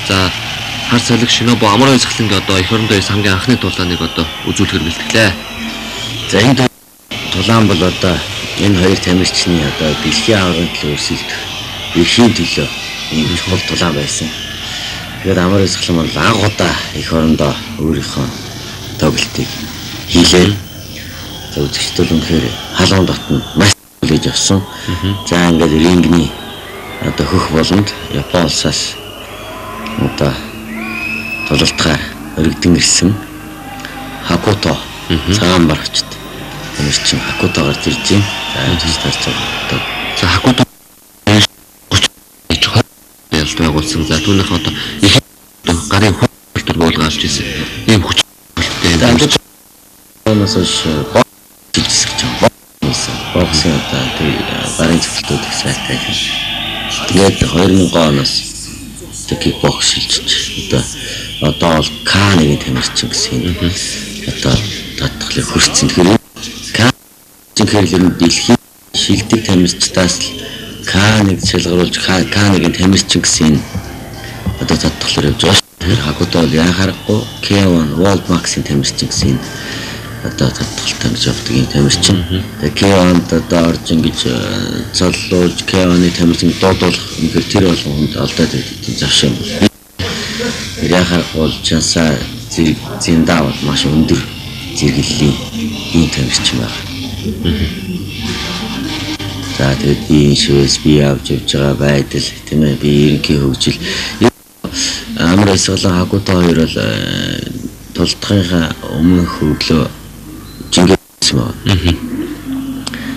За хар салхи Шинобу Амар Баясгалангийн одоо эх орондоо хамгийн анхны тулааныг одоо үзүүлэхээр бэлтгэлээ. За энэ тулаан бол одоо энэ хоёр тамирчны одоо дэлхийн аваргын төлөө өрсөлдөх эрхийн төлөө ийм чухал тулаан байсан. Тэгээд Амар Баясгалан бол анх удаа эх орондоо өөрийнхөө тоглолтыг хийлээ. За үзэгчд бол үнэхээр халуун дотно маш хүлээж авсан. За ингээд рингний одоо хөх болонд Япон улсаас одоо тулалдахаар өргөдөн ирсэн Хакуто цагаан барагчд тамирчин Хакуто гарч ирж байна. За үзэгчд харж байгаа. За Хакуто 30 20 ялд байгуулсан. За түүнийх одоо их гарын хөлтөр буулгаалж ирсэн. Ийм хүч холтой. Өнөөс хойш бокс гэж байна. Боксын одоо тэр гарын цогцолтууд их сайтай. Тэгээд 2000 оноос кикбокс шилжиж одоо бол К1-ийн тамирчин гэсэн одоо татгалыг хүртсэн. Тэгэхээр К1 гэхээр дэлхийн шилдэг тамирчдаас л К1 шалгаруулж К1-ийн тамирчин гэсэн одоо татгалаар явж байгаа. Тэгэхээр Хакуто бол яхаарахгүй K1 World Max-ийн тамирчин гэсэн одоо татгалтай гэж явдаг юм тамирчин. Тэгээ K1-д одоо орж ингэж цоллуулж K1-ы тамирчин дуудуулах үнэхээр тэр болгон хүнд алдаад байдаг завш юм. Тэр яхаарахгүй бол Чанса зэрэг Зинда бол маш өндөр зэрэглэлийн ийм тамирчин байна. За тэгээд би энэ шивээс би авч явж байгаа байдал тийм ээ би ерөнхий хөгжил Амар Баясгалан Хакуто хоёр бол тулдахынхаа өмнөх өглөө жингээсэн байна.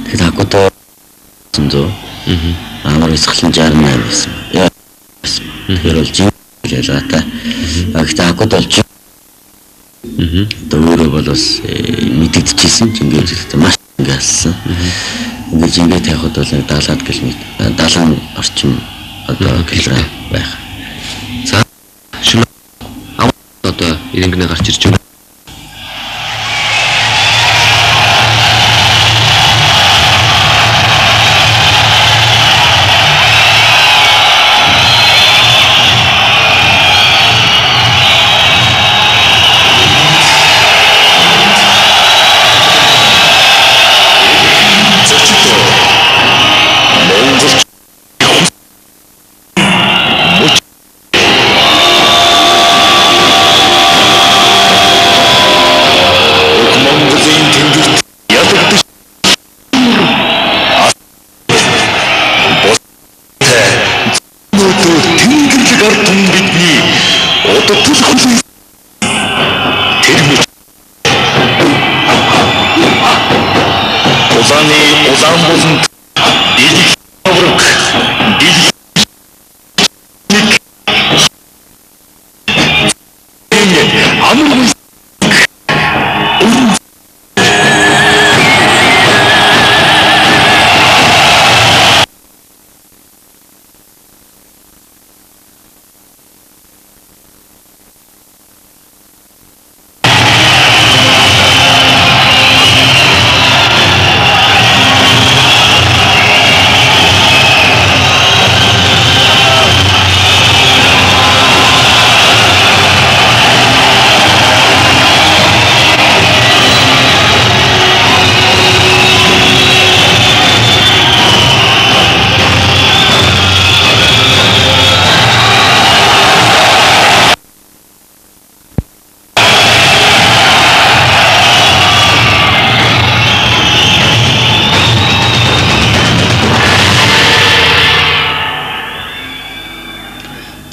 Тэгэхээр Хакуто 100 Амар Баясгалан 68 байсан. Тэгэхээр бол жингээ ялгаатай. Гэхдээ Хакуто бол одоо өөрөө бол бас мэдэгдэжсэн жингээ зүйлтэй маш ингээ алсан. Ингээ жингээ тавихад бол 70 км 70 орчим одоо килограмм байх. За Шинобу одоо ирэнгэнэ гарч ирж байна.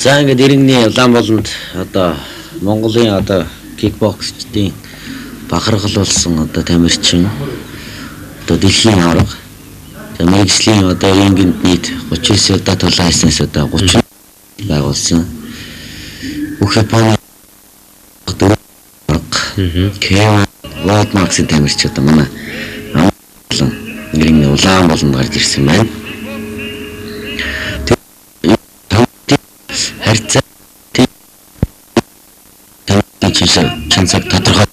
За ингээд ирэнгний улаан болонд одоо Монголын одоо кикбоксчдын бахархал болсон одоо тамирчин одоо дэлхийн аварга. За мэргэжлийн одоо рингинд нийт 39 удаа тулаан хийснээс одоо 30 байгуулсан. Бүх Японы дөрөв аварга. K1 World Max-ийн тамирч одоо манай ирэнгний улаан болонд гарч ирсэн байна. Харьцаа чансаг тодорхой.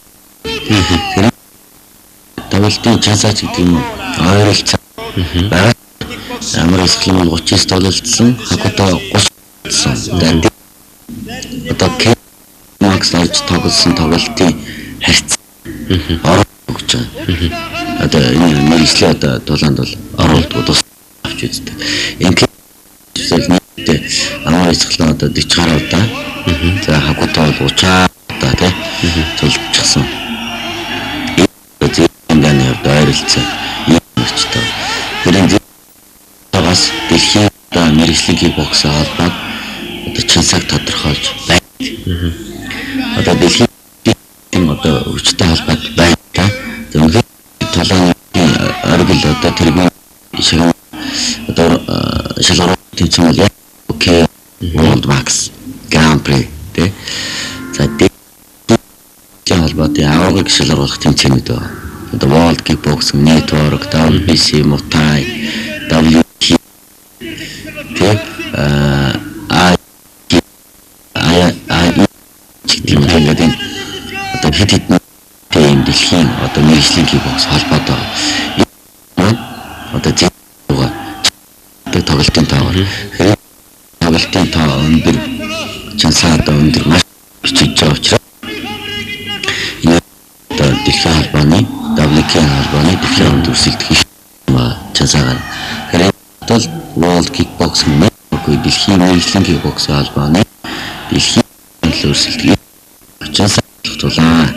Тоглолтын чансаач гэдэг юм ойролцоо байгаа. Амар Баясгалан бол 39 тоглолтсон, Хакуто 30 тоглолтсон. Одоо K-Max орж тоглосон тоглолтын харьцаа орж өгч байгаа. Одоо энэ мэргэжлийн одоо тулаанд бол оруулдаг тус авч үздэг. Энэ жишээл нийтдээ амар эсгэлэн одоо 40 гаруй удаа. За Хакуто бол 30 удаа тий тулчихсан. Зэнганы хувьд ойролцоо ийм өчтөө. Тэр бас дэлхийн одоо мэргэжлийн кикбоксын холбоод одоо Чинсаг тодорхойлж байна. Одоо дэлхийн одоо хүчтэй холбоод байна. Үнэхээр тулааны оргил одоо тэргүүн шиг одоо шалгаруу тэмцээн бол K World Max Grand Prix тий. За дэлхийн холбоотын аваргыг шалгаруулах тэмцээнүүд байна. Одоо World Kickboxing Network, WBC, Muay Thai, WK тий А А гэдэг юм ингээд энэ одоо хэд хэдэн тийм дэлхийн одоо мэргэжлийн кикбокс холбоод байгаа. Энэ одоо зэвүүгээ тоглолтын тоогоор хэрэг тоглолтын тоо өндөр Чинсаа одоо өндөр маш бичиж байгаа учраас энэ одоо дэлхийн холбооны WK холбооны дэлхийн оронд өрсөлдөх Чинсаагаар. Тэгэхээр бол World Kickboxing Network дэлхийн мэргэжлийн кикбоксын холбооны дэлхийн өрсөлдөх Чинсаа тулаа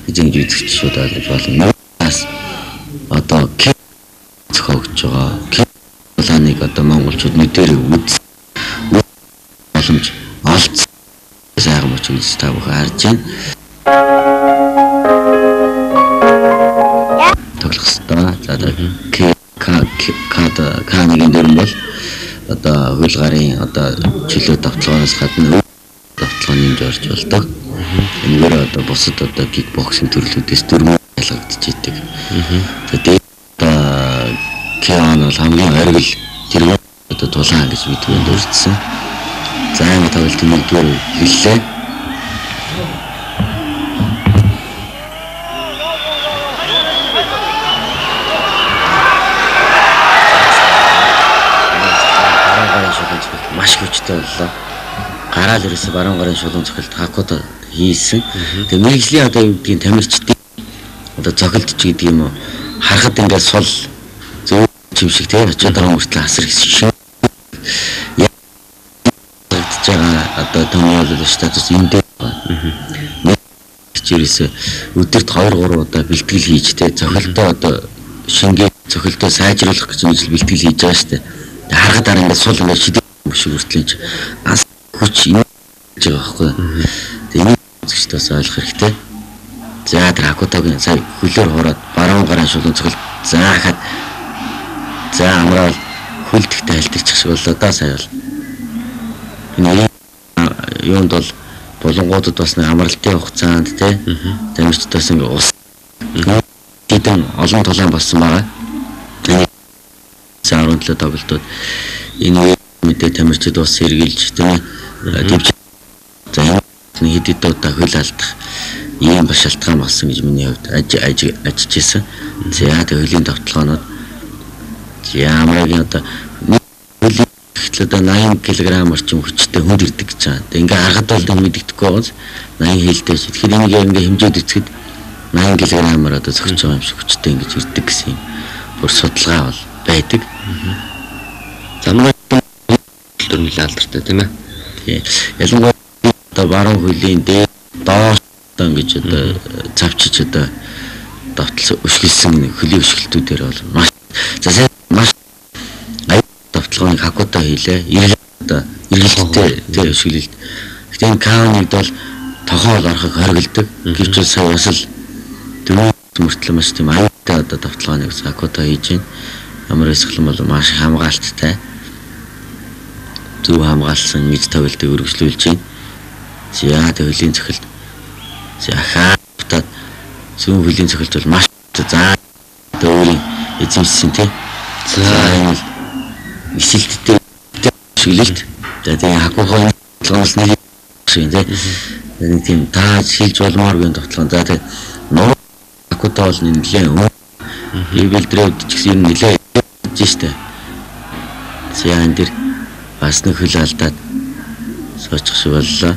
гэж ингэж үзэгч шууд ойлгож болно. Бас одоо К зохиогдож байгаа. К тулааныг одоо монголчууд нүдэрээ үз боломж олц сайхан мөч гэж та бүхэн харж байна. Тоглох хэвээр. За К К К К нэгэн дөрвөн бол одоо хөл гарын одоо чөлөө давталгаанаас гадна давталгаа нэмж орж болдог. Энэгээр одоо бусад одоо кикбоксинг төрлүүдээс дөрвөн ялгагдаж идэг. За тэгээд одоо Кеон бол хамгийн оргил тэргүүн одоо тулаан гэж бид бүхэнд өртсөн. За энэ тоглолтын нэгдүгээр хэллээ. Баруун гарын шулуун цохилт маш хүчтэй боллоо. Гараал ерөөсө баруун гарын шулуун цохилт Хакуто хийсэн. Тэгээ мэргэжлийн одоо юу гэдгийг тамирчдын одоо цохилт ч гэдэг юм уу харахад ингээд сул зөв юм шиг тий очиод байгаа мөртлөө асар их ягдж байгаа одоо томьёолол статус энэ дээр байгаа. Ерөөсө өдөрт 2 3 удаа бэлтгэл хийж тий цохилтоо одоо шингээ цохилтоо сайжруулах гэж нэг бэлтгэл хийж байгаа шүү дээ. Харахад дараа ингээд сул ингээд шидэг шиг хүртлэж ас хүч ингэж байгаа байхгүй. Тэгээ үзэгчд бас ойлгох хэрэгтэй. За тэр Хакутогийн сая хөлөөр хураад баруун гарын шулуун цохилт за хахад за амраал хөл тэгтээ халтарчих шиг боллоо да сая бол. Энэ юунд бол булангуудад бас нэг амралтын хугацаанд тий тамирчид бас ингээ ус хэдэн олон тулаан болсон байгаа. За 17 тоглолтууд энэ мэдээ тамирчид бас сэргэлж тий төвч за энэ хэд хэд удаа хөл алдах ийм ба шалтгаан болсон гэж миний хувьд ажиж ирсэн. За тэг хөлийн давталгаанууд ямаргийн одоо хөлийн гэтэл одоо 80 кг орчим хүчтэй хүнд ирдэг гэж байгаа. Тэг ингээ харахад бол мэдэгдэхгүй байгаас 80 хилтэй ш. Тэгэхээр энийг ингээ хэмжээд үзэхэд 80 кг-аар одоо зөгч байгаа юм шиг хүчтэй ингэж ирдэг гэсэн юм бүр судалгаа бол байдаг. Замраа төр нэлээд алдартай тийм ээ. Тий. Ялангуяа одоо баруун хөлийн дээр доош одоо ингэж одоо цавчиж одоо давтал өшгөлсөн хөлийн өшгөлтүүдээр бол маш за сайн маш аюу давталгааныг Хакуто хийлээ. Эргэлт одоо эргэлттэй тий өшгөлөлт. Гэтэ энэ Кауныг бол тохоол орохыг хоригддаг. Гэвч сая бас л дөрөв мөртлөө маш тийм аюултай одоо давталгааныг Хакуто хийж байна. Ямар эсгэлэн бол маш хамгаалттай. Зөв хамгаалсан гэж тоглолтыг өргөжлүүлж байна. За тэг хөлийн цохилт. За хаалтаад зүүн хөлийн цохилт бол маш за өөрийн эзэмшсэн тий. За энэ бол эсэлттэй шиглэлт. За тэгээ Хакухын тоглолт нэг шиг тий. Нэг тийм тааж хилж болмооргүй тоглоом. За тэгээ нуруу Хакуто бол нэлээд өн. Ивэл дрээд ч гэсэн юм нэлээд хийж штэ. За энэ дэр бас нэг хөл алдаад суучих шиг боллоо.